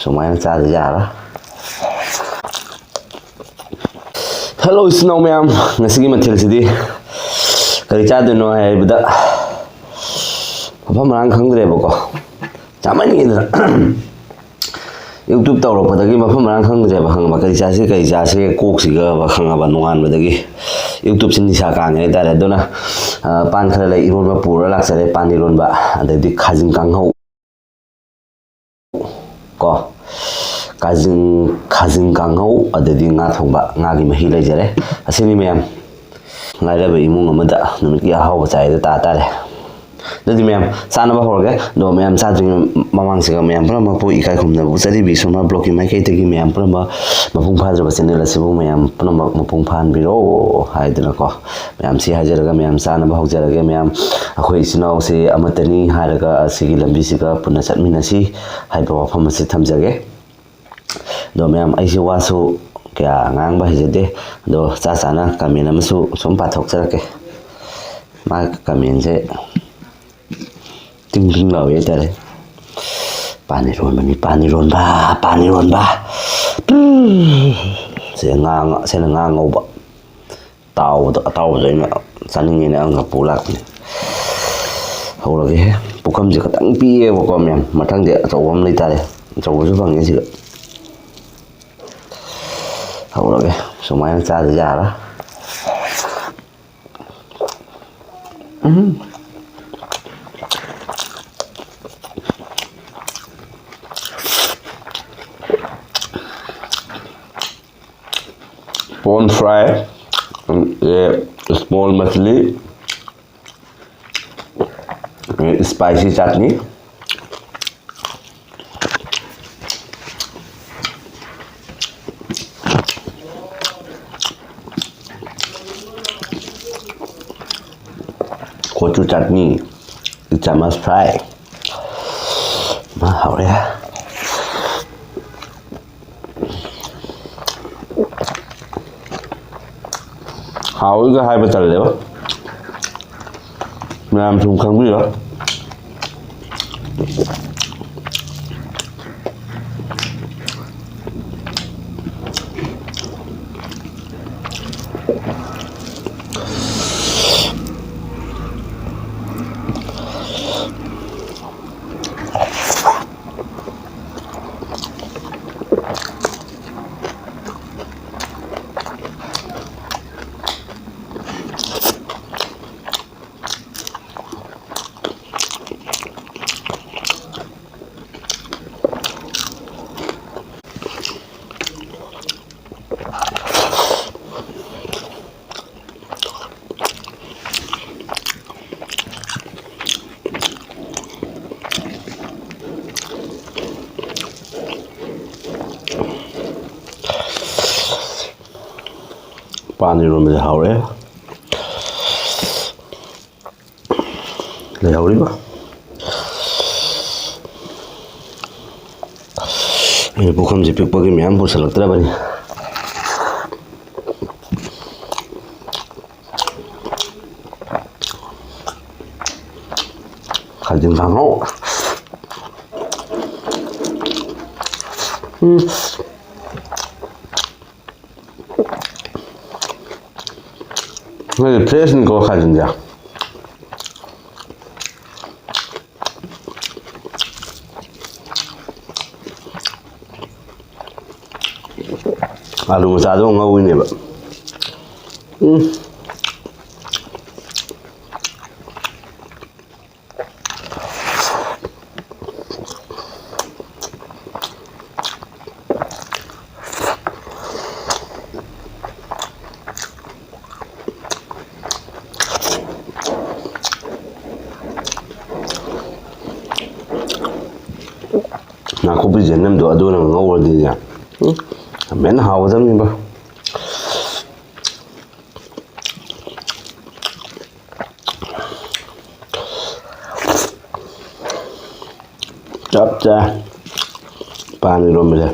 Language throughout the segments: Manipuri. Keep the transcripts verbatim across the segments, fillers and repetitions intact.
ꯁꯨꯃꯥꯏꯅ ꯆꯥꯗ ꯌꯥꯔꯣꯏ꯫ ꯍꯜꯂꯣ ꯏꯆꯤꯟ ꯏꯅꯥꯎ ꯃꯌꯥꯝ, ꯉꯁꯤꯒꯤ ꯃꯊꯦꯜꯁꯤꯗꯤ ꯀꯔꯤ ꯆꯥꯗꯣꯏꯅꯣ ꯍꯥꯏꯕꯗ, ꯃꯐꯝ ꯃꯔꯥꯡ ꯈꯪꯗ꯭ꯔꯦꯕꯀꯣ, ꯆꯥꯃꯟꯒꯤꯗꯅ꯫ YouTube ꯇꯧꯔꯛꯄꯗꯒꯤ ꯃꯐꯝ ꯃꯔꯥꯡ ꯈꯪꯗ꯭ꯔꯦꯕ, ꯈꯪꯉꯕ? ꯀꯔꯤ ꯆꯥꯁꯤ, ꯀꯔꯤ ꯆꯥꯁꯤ, ꯀꯣꯛꯁꯤꯒ, ꯈꯪꯉꯕ? ꯅꯣꯡꯉꯥꯟꯕꯗꯒꯤ YouTubeꯁꯤ ꯅꯤꯁꯥ ꯀꯥꯡꯉꯦ ꯍꯥꯏꯇꯥꯔꯦ꯫ ꯑꯗꯨꯅ, ꯑ, ꯄꯥꯟ ꯈꯔ ꯂꯩ, ꯏꯔꯣꯟꯕ ꯄꯨꯔ ꯂꯥꯛꯆꯔꯦ, ꯄꯥꯟ ꯏꯔꯣꯟꯕ, ꯑꯗꯩꯗꯤ ꯈꯥꯖꯤꯡ ꯀꯥꯡꯍꯧ ꯀꯣ, ꯈꯥꯖꯤꯡ, ꯈꯥꯖꯤꯡ ꯀꯥꯡꯍꯧ, ꯑꯗꯩꯗꯤ ꯉꯥ ꯊꯣꯡꯕ, ꯉꯥꯒꯤ ꯃꯍꯤ ꯂꯩꯖꯔꯦ꯫ ꯑꯁꯤꯅꯤ ꯃꯌꯥꯝ, ꯂꯥꯏꯔꯕ ꯏꯃꯨꯡ ꯑꯃꯗ ꯅꯨꯃꯤꯠꯀꯤ ꯑꯍꯥꯎꯕ ꯆꯥꯏꯗ ꯇꯥ ꯇꯥꯔꯦ꯫ ꯑꯗꯨꯗꯤ ꯃꯌꯥꯝ ꯆꯥꯅꯕ ꯍꯧꯔꯒꯦ꯫ ꯑꯗꯣ ꯃꯌꯥꯝ ꯆꯥꯗ꯭ꯔꯤꯉꯩ ꯃꯃꯥꯡꯁꯤꯒ ꯃꯌꯥꯝ ꯄꯨꯝꯅꯃꯛꯄꯨ ꯏꯀꯥꯏ ꯈꯨꯝꯅꯕ ꯎꯠꯆꯔꯤ꯫ ꯕꯤ ꯁꯣꯃꯥ ꯕ꯭ꯂꯣꯛꯀꯤ ꯃꯥꯏꯀꯩꯗꯒꯤ ꯃꯌꯥꯝ ꯄꯨꯝꯅꯃꯛ ꯃꯄꯨꯡ ꯐꯥꯖꯕ ꯆꯦꯅꯦꯜ ꯑꯁꯤꯕꯨ ꯃꯌꯥꯝ ꯄꯨꯝꯅꯃꯛ ꯃꯄꯨꯡ ꯐꯥꯍꯟꯕꯤꯔꯣ ꯍꯥꯏꯗꯅꯀꯣ, ꯃꯌꯥꯝ ꯁꯤ ꯍꯥꯏꯖꯔꯒ ꯃꯌꯥꯝ ꯆꯥꯅꯕ ꯍꯧꯖꯔꯒꯦ꯫ ꯃꯌꯥꯝ ꯑꯩꯈꯣꯏ ꯏꯆꯤꯟ ꯏꯅꯥꯎꯁꯤ ꯑꯃꯠꯇꯅꯤ ꯍꯥꯏꯔꯒ ꯑꯁꯤꯒꯤ ꯂꯝꯕꯤꯁꯤꯒ ꯄꯨꯟꯅ ꯆꯠꯃꯤꯟꯅꯁꯤ ꯍꯥꯏꯕ ꯋꯥꯐꯝ ꯑꯁꯤ ꯊꯝꯖꯒꯦ꯫ ꯑꯗꯣ ꯃꯌꯥꯝ, ꯑꯩꯁꯦ ꯋꯥꯁꯨ ꯀꯌꯥ ꯉꯥꯡꯕ ꯍꯩꯖꯗꯦ꯫ ꯑꯗꯣ ꯆꯥ ꯆꯥꯅ ꯀꯃꯦꯟ ꯑꯃꯁꯨ ꯁꯨꯝ ꯄꯥꯊꯣꯛꯆꯔꯛꯀꯦ꯫ ꯃꯥꯒꯤ ꯀꯃꯦꯟꯁꯦ ꯇꯤꯡ ꯇꯤꯡ ꯂꯥꯎꯏ ꯍꯥꯏꯇꯥꯔꯦ꯫ "ꯄꯥꯟ ꯏꯔꯣꯟꯕꯅꯤ, ꯄꯥꯟ ꯏꯔꯣꯟꯕ, ꯄꯥꯟ ꯏꯔꯣꯟꯕ꯫ ꯁꯦ ꯉꯥ, ꯁꯤꯅ ꯉꯥ ꯉꯧꯕ꯫ ꯇꯥꯎꯕꯗꯣ, ꯑꯇꯥꯎꯕꯗꯣ ꯑꯩꯅ ꯆꯥꯅꯤꯡꯉꯦꯅ ꯑꯉꯥꯡꯒ ꯄꯨ ꯂꯥꯛꯄꯅꯦ꯫ ꯍꯧꯔꯒꯦꯍꯦ꯫ ꯄꯨꯈꯝꯁꯦ ꯈꯤꯇꯪ ꯄꯤꯛꯑꯦꯕꯀꯣ ꯃꯌꯥꯝ꯫ ꯃꯊꯪꯗꯤ ꯑꯆꯧꯕ ꯑꯃ ꯂꯩꯇꯥꯔꯦ꯫ ꯑꯆꯧꯕꯁꯨ ꯐꯪꯉꯦ ꯁꯤꯗ꯫ ꯍꯧꯔꯒꯦ꯫ ꯁꯨꯃꯥꯏꯅ ꯆꯥꯗ ꯌꯥꯔꯣꯏ꯫ ꯎꯝ꯫ Prawn fry, ये small मछली, ये spicy चटनी। कोचू चटनी, चम्मच फ्राई। ꯃꯥ ꯍꯥꯎꯔꯦ꯫ ꯍꯥꯎꯏꯒ ꯍꯥꯏꯕ ꯇꯜꯂꯦꯕ꯫ ꯃꯌꯥꯝ ꯁꯨꯝ ꯈꯪꯕꯤꯔꯣ꯫ ꯄꯥꯟ ꯏꯔꯣꯟꯕꯁꯦ ꯍꯥꯎꯔꯦ꯫ ꯂꯩꯍꯧꯔꯤꯕ ꯑꯩꯅ ꯄꯨꯈꯝꯁꯦ ꯄꯤꯛꯄꯒꯤ ꯃꯌꯥꯝ ꯄꯨꯁꯜꯂꯛꯇ꯭ꯔꯕꯅꯤ꯫ ꯈꯥꯖꯤꯡ ꯀꯥꯡꯍꯧ꯫ ꯎꯝ꯫ ꯅꯣꯏꯗꯤ ꯐ꯭ꯔꯦꯁꯅꯤꯀꯣ ꯈꯥꯖꯤꯡꯁꯦ꯫ ꯑꯥꯂꯨ ꯃꯆꯥꯗꯣ ꯉꯧꯋꯤꯅꯦꯕ꯫ ꯎꯝ꯫ ꯅꯥꯀꯨꯞꯄꯤ ꯖꯦꯟꯗꯦꯝꯗꯣ ꯑꯗꯨꯅ ꯉꯧꯔꯗꯤꯅꯦ, ꯎꯝ, ꯌꯥꯝ ꯍꯦꯟꯅ ꯍꯥꯎꯒꯗꯕꯅꯤꯕ꯫ ꯆꯞ ꯆꯥꯏ ꯄꯥꯟ ꯏꯔꯣꯟꯕꯁꯦ꯫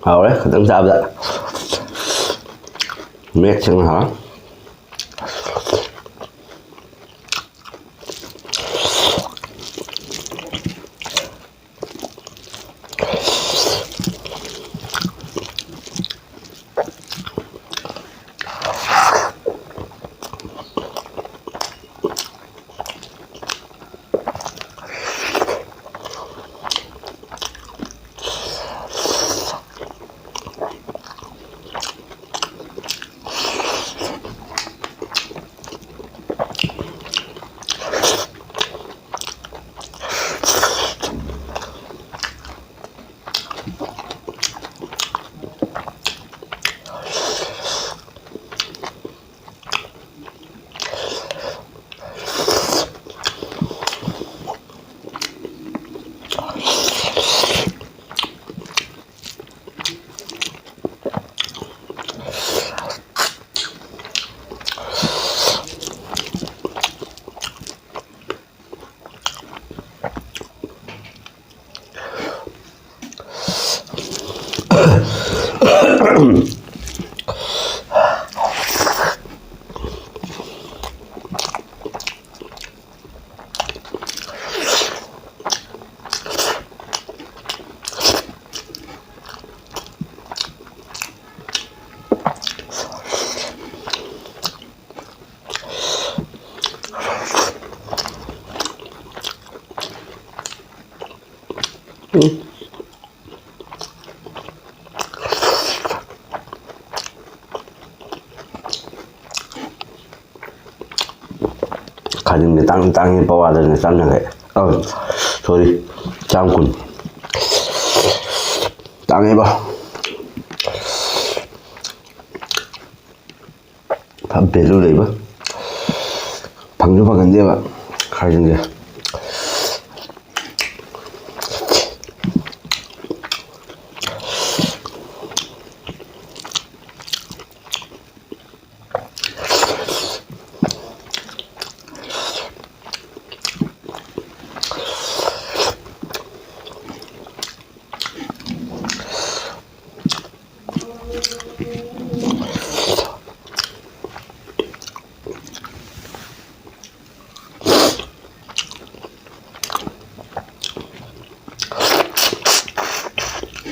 ꯍꯥꯎꯔꯦ ꯈꯤꯇꯪ ꯆꯥꯕꯗ꯫ ꯃꯌꯦꯛ ꯁꯦꯡꯅ ꯍꯥꯎꯔꯦ꯫ ꯈꯥꯖꯤꯡꯁꯦ ꯇꯥꯡ ꯇꯥꯡꯉꯦ ꯄꯋꯥꯗꯅꯦ ꯆꯥꯝ ꯌꯥꯡꯈꯩ꯫ ꯑꯧ, ꯁꯣꯔꯤ, ꯆꯥꯝ ꯀꯨꯟ꯫ ꯇꯥꯡꯉꯦꯕ꯫ ꯐ-, value ꯂꯩꯕ꯫ ꯐꯪꯁꯨ ꯐꯪꯒꯟꯗꯦꯕ ꯈꯥꯖꯤꯡꯁꯦ꯫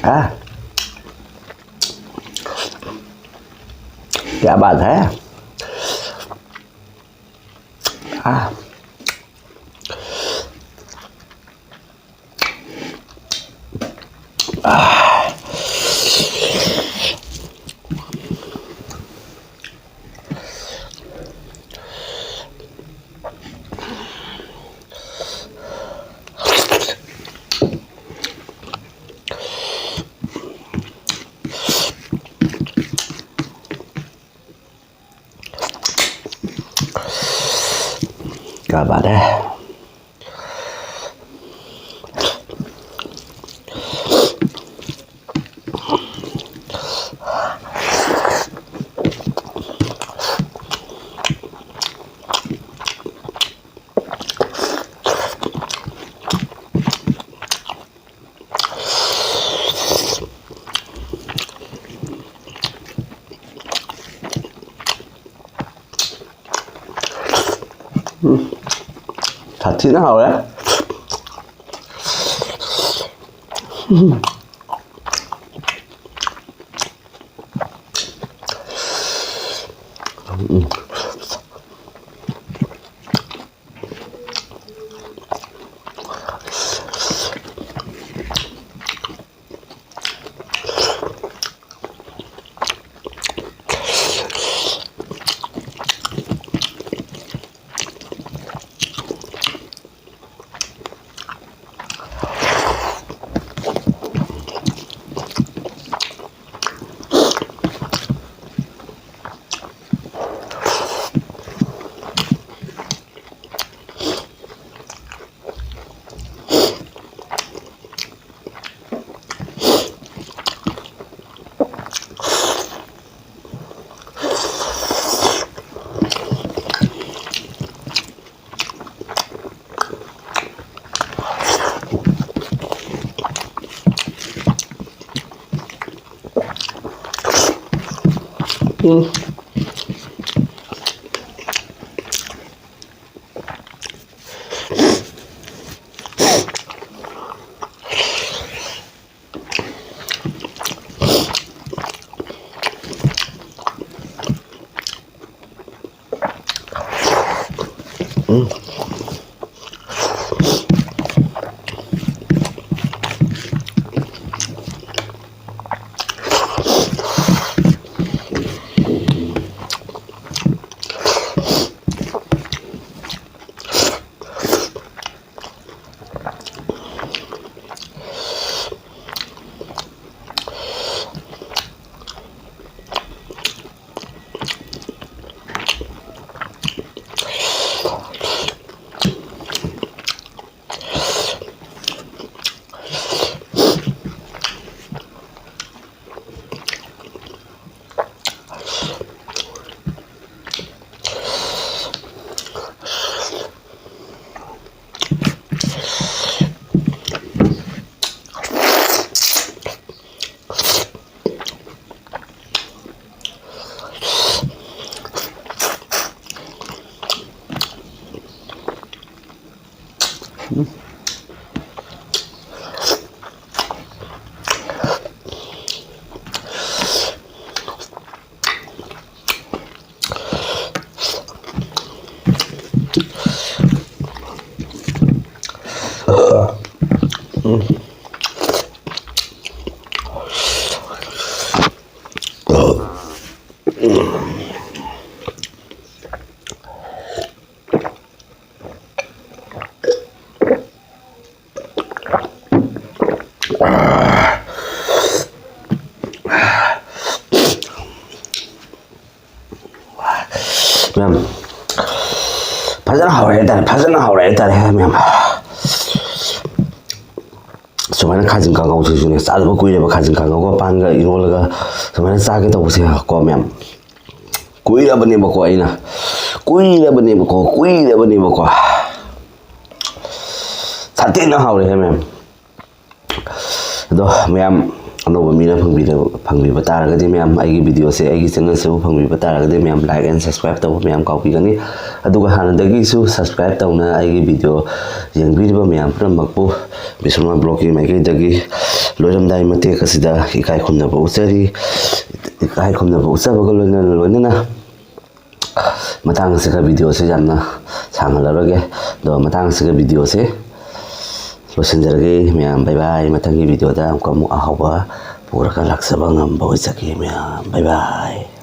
आ, क्या बात है। आ, क्या बात है। ꯎꯝ, ꯁꯥꯊꯤꯅ ꯍꯥꯎꯔꯦ꯫ ꯎꯝ꯫ ꯎꯝ꯫ ꯃꯌꯥꯝ, ꯐꯖꯅ ꯍꯥꯎꯔꯦ ꯍꯥꯏꯇꯥꯔꯦ, ꯐꯖꯅ ꯍꯥꯎꯔꯦ ꯍꯥꯏꯇꯥꯔꯦ, ꯃꯌꯥꯝ꯫ ꯁꯨꯃꯥꯏꯅ ꯈꯥꯖꯤꯡ ꯀꯥꯡꯉꯧꯁꯤꯁꯨꯅꯦ, ꯆꯥꯗꯕ ꯀꯨꯏꯔꯦꯕ, ꯈꯥꯖꯤꯡ ꯀꯥꯡꯉꯧꯒ ꯄꯥꯟꯒ ꯏꯔꯣꯜꯂꯒ ꯁꯨꯃꯥꯏꯅ ꯆꯥꯒꯦ ꯇꯧꯕꯁꯦ ꯀꯣ, ꯃꯌꯥꯝ꯫ ꯀꯨꯏꯔꯕꯅꯦꯕꯀꯣ, ꯑꯩꯅ, ꯀꯨꯏꯔꯕꯅꯦꯕꯀꯣ, ꯀꯨꯏꯔꯕꯅꯦꯕꯀꯣ꯫ ꯁꯥꯊꯤꯅ ꯍꯥꯎꯔꯦꯍꯦ, ꯃꯌꯥꯝ꯫ ꯑꯗꯣ, ꯃꯌꯥꯝ, ꯑꯅꯧꯕ ꯃꯤꯅ ꯐꯪꯕꯤꯕ ꯇꯥꯔꯒꯗꯤ ꯃꯌꯥꯝ, ꯑꯩꯒꯤ ꯚꯤꯗꯤꯑꯣꯁꯦ, ꯑꯩꯒꯤ ꯆꯦꯅꯦꯜꯁꯤꯕꯨ ꯐꯪꯕꯤꯕ ꯇꯥꯔꯒꯗꯤ ꯃꯌꯥꯝ, like and subscribe ꯇꯧꯕ ꯃꯌꯥꯝ ꯀꯥꯎꯕꯤꯒꯅꯤ꯫ ꯑꯗꯨꯒ ꯍꯥꯟꯅꯗꯒꯤꯁꯨ subscribe ꯇꯧꯅ ꯑꯩꯒꯤ ꯚꯤꯗꯤꯑꯣ ꯌꯦꯡꯕꯤꯔꯤꯕ ꯃꯌꯥꯝ ꯄꯨꯝꯅꯃꯛꯄꯨ ꯕꯤꯁ꯭ꯋꯥꯅꯥꯊ ꯕ꯭ꯂꯣꯒꯀꯤ ꯃꯥꯏꯀꯩꯗꯒꯤ ꯂꯣꯏꯔꯝꯗꯥꯏ ꯃꯇꯦꯛ ꯑꯁꯤꯗ ꯏꯀꯥꯏ ꯈꯨꯝꯅꯕ ꯎꯠꯆꯔꯤ꯫ ꯏꯀꯥꯏ ꯈꯨꯝꯅꯕ ꯎꯠꯆꯕꯒ ꯂꯣꯏꯅꯅ, ꯂꯣꯏꯅꯅ ꯃꯇꯥꯡ ꯑꯁꯤꯒ ꯚꯤꯗꯤꯑꯣꯁꯦ ꯌꯥꯝꯅ ꯁꯥꯡꯍꯜꯂꯔꯣꯏꯒꯦ꯫ ꯑꯗꯣ ꯃꯇꯥꯡ ꯑꯁꯤꯒ ꯚꯤꯗꯤꯑꯣꯁꯦ ꯂꯣꯏꯁꯤꯟꯖꯔꯒꯦ ꯃꯌꯥꯝ꯫ Bye bye꯫ ꯃꯊꯪꯒꯤ ꯚꯤꯗꯤꯑꯣꯗ ꯑꯃꯨꯛꯀ ꯑꯃꯨꯛ ꯑꯍꯥꯎꯕ ꯄꯨꯔꯒ ꯂꯥꯛꯆꯕ ꯉꯝꯕ ꯑꯣꯏꯖꯒꯦ ꯃꯌꯥꯝ꯫ Bye bye꯫